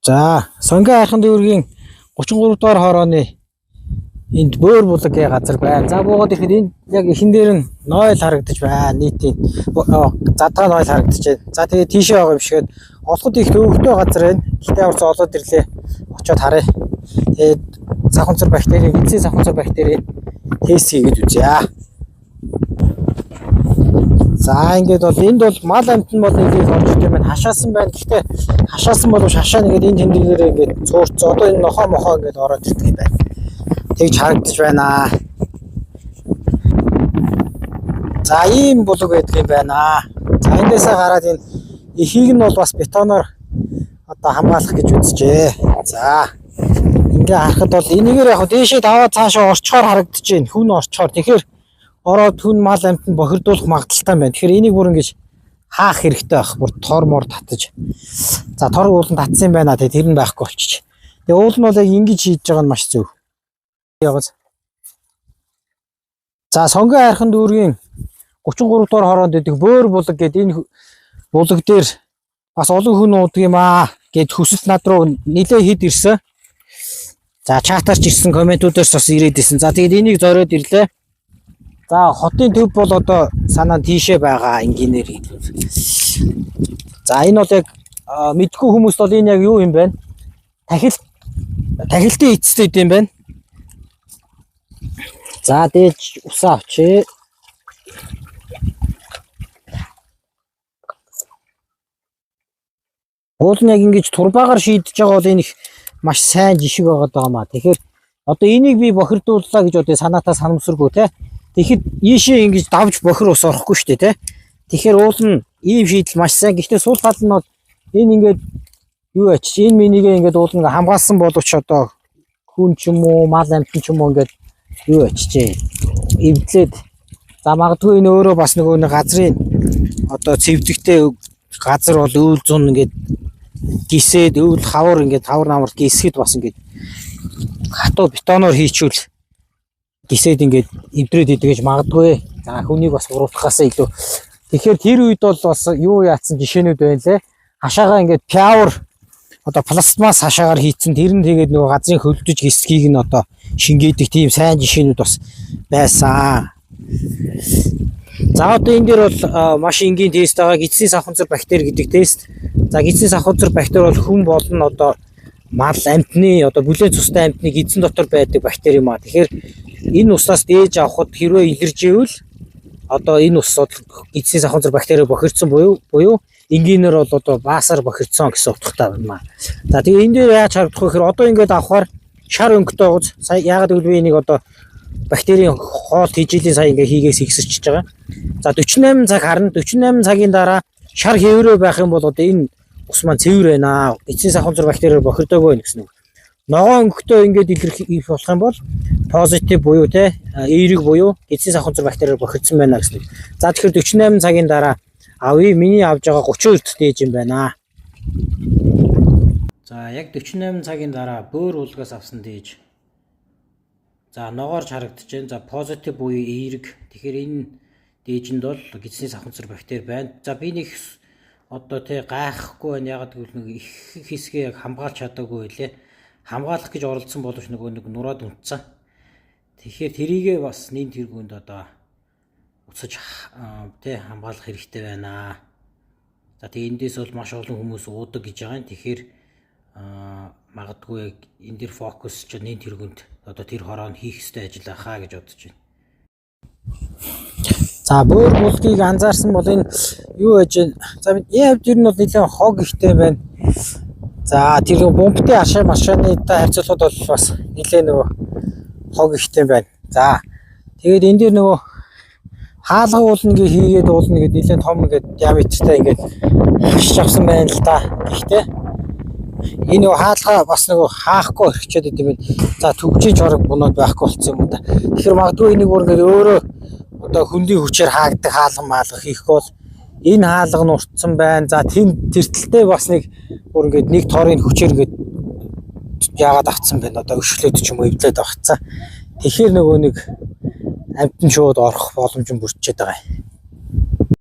За, Сонгон хайрхан дүүргийн 33 дугаар хорооны энд бөөр булаг гэх газар байна. За, буугаад ирэхэд энд яг ихэн дээр нь нойл харагдаж байна. Нийтийн задгаа нойл харагдаж байна. За, тэгээ тийшээ байгаа юм шиг олоход их төвөгтэй газар байна. Гэхдээ орцоо олоод ирлээ. Очоод харъя. Тэгээд сахунцар бактерийн, эцсийн сахунцар бактерийн тест хийгээд үзье. За, ингээд бол энд бол мал амьтан бол нэг их орж ирдэг юм байна. Хашаасан байна. Гэхдээ хашаасан боловч хашаа нэгээд энэ тэмдэгээрээ ингээд цуурцсан. Одоо энэ нохоо мохоо ингээд ороод ирдэг юм байна. Тэгж харагдаж байна. За, ийм булаг байдаг юм байна. За, эндээсээ гараад энэ эхийг нь бол бас бетоноор одоо хамгаалах гэж үзжээ. За, ингээ харахад бол энэгээр яг дээшээ даваад цаашаа орчхоор харагдаж байна. Хүн орчхоор. Тэгэхээр ороод хүн мал амьтанд бохирдуулах магадлалтай байна. Тэгэхээр энийг бүр ингэж хаах хэрэгтэй байх. Бүр тор мор татаж. За, тор уулан татсан юм байна. Тэгээ тэр нь байхгүй болчих. Тэгээ уул нь бол яг ингэж хийж байгаа нь маш зөв. Яваас. За, Сонгон хайрхан дүүргийн 33 дугаар хороонд байдаг бөөр булаг гэдэг энэ булаг дээр бас олон хүн уудаг юм аа гэд хүсэлт над руу нилээ хэд ирсэн. За, чатаарч ирсэн комментүүдээс бас ирээд ирсэн. За, тэгээд энийг зориод ирлээ. За, хотын төв бол одоо санаа тийшээ байгаа энгийнээр хэлбэл. За, энэ бол яг мэдгүй хүмүүст бол энэ яг юу юм бэ? Тахилтын эцэст идэм байна. За, дээж усаа авчээ. Уул нь яг ингэж турбаагаар шийдэж байгаа бол энэ их маш сайн жишг байгаад байгаа маа. Тэгэхээр одоо энийг би бохирдууллаа гэж одоо санаатаа санамсаргүй те. Тэгэхэд ийшээ ингэж давж бохир ус орохгүй шүү дээ те. Тэгэхээр уул нь ийм шийдэл маш сайн. Гэхдээ сул тал нь бол энэ ингээд юу ачиж энэ минийгээ ингээд уул нь хамгаалсан боловч одоо хүн ч юм уу мал амьтан ч юм уу ингээд юу ачижээ. Эвдлээд за магадгүй энэ өөрөө бас нөгөө нэг газрын одоо цэвдэгтэй газар бол өвөл зун ингээд гисээд өвөл хавар ингээд хавар намар гисэхэд бас ингээд хатуу бетоноор хийчүүл гисээд ингээд эвдрээд идэг гэж магадгүй. За, хүнийг бас буруутгахаасаа илүү. Тэгэхээр тэр үед бол бас юу яатсан жишээнүүд байна лээ. Хашаагаа ингээд пиавр одоо пластмасс хашаагаар хийцэн тэр нь тэгээд нөгөө газрын хөлдөж гисгийг нь одоо шингээдэг тийм сайн жишээнүүд бас байсан. За, одоо энэ дээр бол маш энгийн тест байгаа. Гидсийн савханцар бактери гэдэг тест. За, гидсийн савханцар бактери бол хүн болон одоо мал амьтны одоо бүлээн цустай амьтны гидсэн дотор байдаг бактери юм аа. Тэгэхээр энэ уснаас дээж авахд хэрвээ илэрж ивэл одоо энэ ус бол гидсийн савханцар бактери бохирдсон буюу энгийнээр бол одоо баасаар бохирдсон гэсэн утгатай юм аа. За, тэгээ энэ дээр яаж харагдах вэ гэхээр одоо ингээд авахаар шар өнгөтэй байгаа. Сая яагаад гэвэл би энийг одоо бактерийн хоол тэжээлийн сая ингээ хийгээс ихсэрчиж байгаа. За, 48 цаг харна. 48 цагийн дараа шар хэврээ байх юм бол одоо энэ ус маань цэвэр байна. Эцсийн сахамзар бактериар бохирдоогүй байна гэсэн үг. Ногоон өнгөтэй ингээд илэрх болох юм бол позитив буюу те эерэг буюу эцсийн сахамзар бактериар бохирдсон байна гэсэн үг. За, тэгэхээр 48 цагийн дараа авъя. Миний авж байгаа 32 дахь дээж юм байна. За, яг 48 цагийн дараа бөөр уулгаас авсан дээж. За, ногоорч харагдаж байна. За, позитив буюу эерэг. Тэгэхээр энэ дээжинд бол гидсний савханцар бактери байна. За, би нэг одоо тий гайхахгүй байна. Ягаад гэвэл нэг их хэсгээ яг хамгаалж чадаагүй байлээ. Хамгаалах гэж оролдсон боловч нөгөө нэг нураад унтсан. Тэгэхээр тэрийгээ бас нэн тэргүүнд одоо уцаж тий хамгаалах хэрэгтэй байна. За, тэгээ эндээс бол маш олон хүмүүс уудаг гэж байгаа юм. Тэгэхээр магадгүй яг энэ дэр фокус ч нэн тэргүүнд одоо тэр хороо нь хийх ёстой ажил ахаа гэж бодож байна. За, бөөр булгийг анзаарсан бол энэ юу яаж вэ? За, энэ хавьд ер нь бол нэлээд хог ихтэй байна. За, тэр бомбтой ашаа машины та харьцуулахад бол бас нэлээд нөгөө хог ихтэй байна. За, тэгээд энэ дээр нөгөө хаалга уулна гээ хийгээд уулна гээд нэлээд том ингээд диаметртэй ингээд хашиж авсан байна л да. Гэхдээ энэ нөгөө хаалга бас нөгөө хаахгүй орхичод идэм байна. За, төгжиж орог бунаад байхгүй болцсон юм да. Тэгэхээр магадгүй энийг бүр ингээд өөрөө одоо хөндийн хүчээр хаагддаг хаалга маалга хийхгүй бол энэ хаалга нь уртсан байна. За, тэнд тэртэлтэй бас нэг бүр ингээд нэг торын хүчээр ингээд яагаад авцсан байна. Одоо өшөглөөд ч юм уу эвдлээд авцсан. Тэгэхээр нөгөө нэг амьтан шууд орох боломж нь бүрдчихэд байгаа юм.